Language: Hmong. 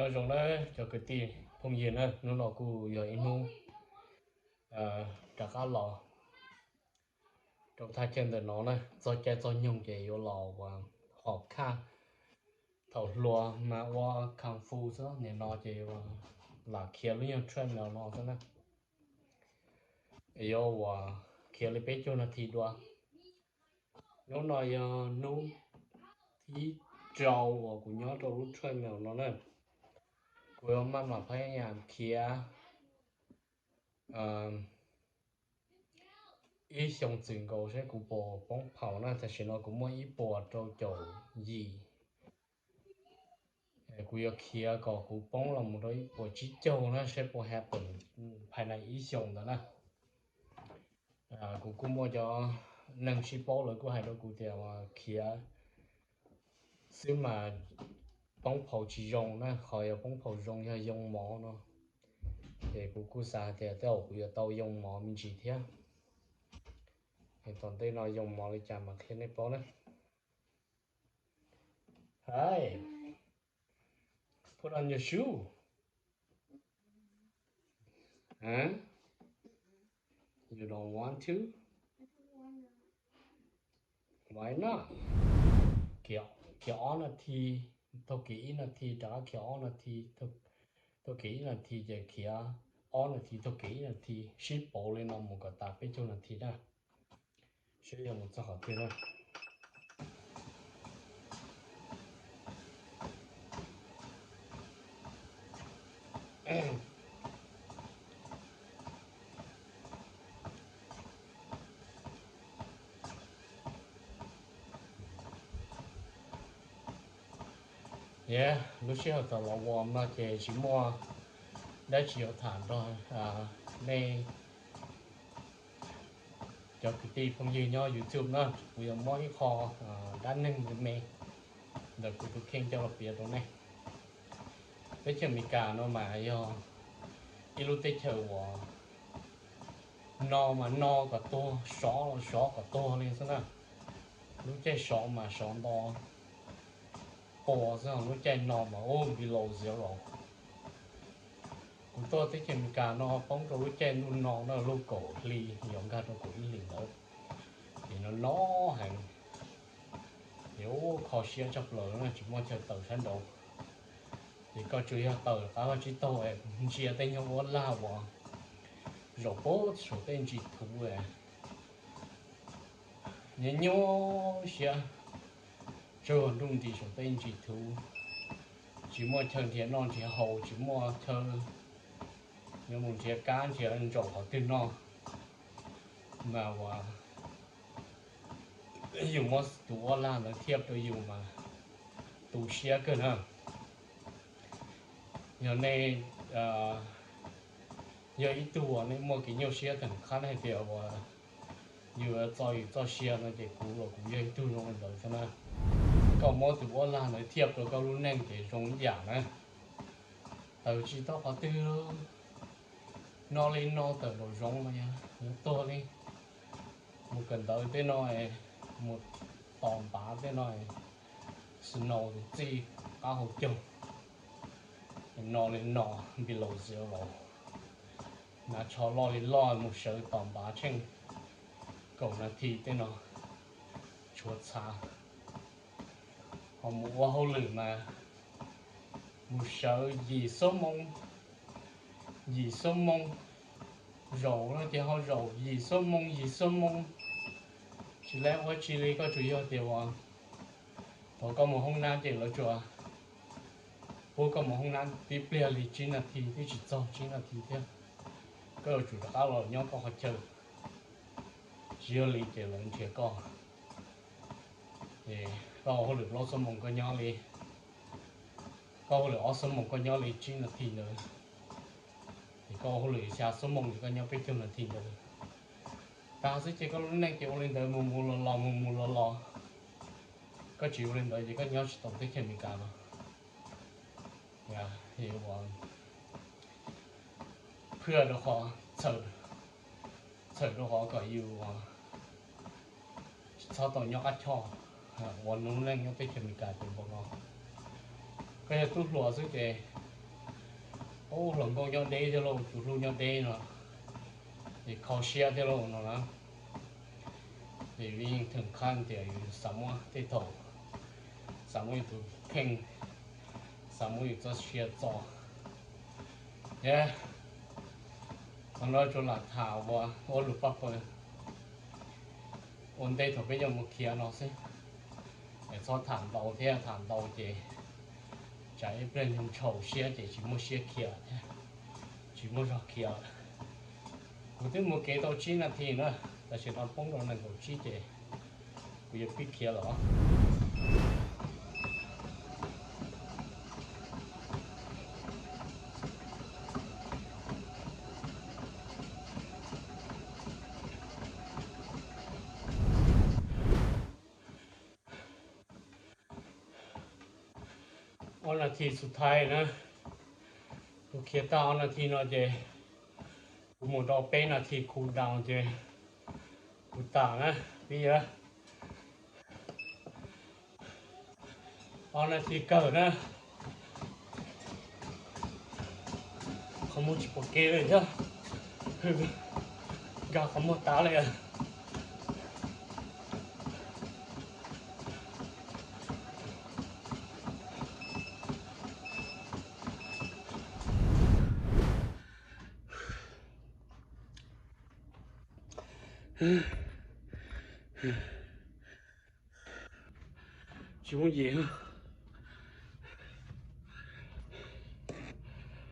Nyob zoo na cov kwv tij phooj ywg na, hnub no kuj yog ib hnub rov qab los rau thaj chaw ntawm no na. Txog caij txog nyoog ces yuav los ua hom khaj. Thaum hluas mas ua kung fu xwb, nim no ces ua lam khiav lub nyuag treadmill no xwb na. Yuav ua khiav li peb caug nas this dua. Hnub no yog hnub thib rau uas kuv nyob rau lub treadmill no na. Kuv yuav maj mam phab yam khiav ib xyoos txwm nkaus seb kuv puas poob phaum na. Tam sim no kuv muaj ib puas rau caum yim. Kuv yuav khiav kom kuv poob los mus rau ib puas tsib caug na, seb puas happen phais na ib xyoos ntawd na. Kuv kuj muaj cov neeg sib paub lawv kuj hais rau kuv tias khiav xwb mas poob phaum tsis zoo na, qhov yuav poob phaum zoo yog yoo mov no. Ces kuv kuj xav hais tias tej zaum kuv yuav tau yoo mov me ntsis thiab. Tom ntej no yoo mov li cas mas qhia nej paub na. Hey, put on your shoe. Huh? You don't want to? Why not? Khiav, khiav ob nas this, thaum khiav ib nas this rov qab khiav ob nas this, thaum khiav ib nas this ces khiav ob nas this, thaum khiav ib nas this, sib pauv li no mus kom tas peb caug nas this na. Seb yuav mus txog qhov twg na. Yog lub sij hawm thaum los ua no ces tsis muaj dab tsi yuav tham nrog nej cov kwv tij phooj ywg nyob YouTube na. Kuv yuav muab ib qho dab neeg me me ntawm kuv tus kheej coj los piav rau nej. Teb chaws Amelikas no mas yog ib lub teb chaws uas no mas no kom tuag, sov los sov kom tuag li xwb na. Lub caij sov mas sov nto pua xwb, lub caij no mas ub below zero. Kuv tuaj teb chaws Amelikas no poob rau lub caij ntuj no na, lub kaum hli yuav nkag rau kaum ib hlis ntawd, ces no no heev. Ces ub kho siab tshaj plaws na, tsis muaj chaw tawm sab nraud. Ces koj tsuas yog tawm qab vaj tsib taug es ntsia tej nyuag uab lag uas zaum puag saum tej ntsis thuv, nyuaj nyuaj siab, tsuag nruj nti saum tej ntsis thuv, tsis muaj chaw nrhiav noj nrhiav haus, tsis muaj chaw yuav mus nrhiav kab nrhiav ntsaum qhov twg noj, mas ua yus muab tus uab lag ntawd thiab rau yus mas tu siab kawg na. Yog nej yog ib tug uas nej muaj kev nyuaj siab tag qhab hais tias uas yus txo yus txoj sia no ces kuv los kuv yog ib tug zoo li ntawd thiab na. Koj muab tus uab lag ntawd thiab rau koj lub neej ces zoo ib yam na. Tawm tsis tau qhov twg, no li no tawm nraum zoov los yog yuav tuag li. Mus kawm ntawv tej no, mus tos npav tej no, snow txij qab hauv caug, no li no, below zero, hnav tsho loj li loj mus sawv tos npav tsheej kaum nas this tej no tshuav txhav. Ho mus ua hauj lwm mas mus sawv yim xuab moos, yim xuab moos, zaum no ces ho zaum yim xuab moos yim xuab moos, tsis lab ua tsi li. Koj tsuas yog tias uas thaum koj mus hoob nab ces lawv tsuas pub koj mus hoob nab tib pliag li tsib nas this, twb tsis txog tsib nas this thiab, koj yuav tsum rov qab los nyob koj qhov chaw. Tsis yog li ces lawv nrhiav koj, es koj ua hauj lwm plaub xuab moos koj nyob li, koj ua hauj lwm ob xuab moos koj nyob li tsib nas this ntawd, es koj ua hauj lwm xya xuab moos ces koj nyob peb caug nas this ntawd. Tas xwb ces koj lub neej ces ua li ntawd mus mus los los mus mus los los. Koj tsis ua li ntawd ces koj nyob tsis tau teb chaws Amelikas no. Phwj rau qhov, txhawm rau qhov kom yus tsis txhob tau nyob qab choj ua lub neej nyob teb chaws Amelikas ces npaum no. Koj yog tub hluas xwb ces Ub, hluas nkauj nyob deb thiab lauj, tus hlub nyob deb no, es kho siab thiab lauj no na. Ces vim theem qhab tias yus xav muaj tej thaum, xav muaj yus tus kheej, xav muaj yus txoj sia txo. Thiab qhov no tsuas lam tham ua ua lus paj paws ua ntej thaum peb yuav mus khiav no xwb. Es txhob tham ntau thiab, tham ntau ces tsam ib pliag ntshaus siab ces tsis muaj siab khiav thiab, tsis muaj zog khiav. Kuv twb mus kev tau tsib nas this na, tam sim no poob rau nees nkaum tsib ces kuv yuav pib khiav lawm. Ob nas this xus thaiv na, kuv khiav tag ob nas this no ces kuv mus rau peb nas this cool down ces kuv tas na, pib na. Ob nas this kawg na. Qhov muag tsis pom kev li thiab, nkag qhov muag tav li. Tsis muaj yim.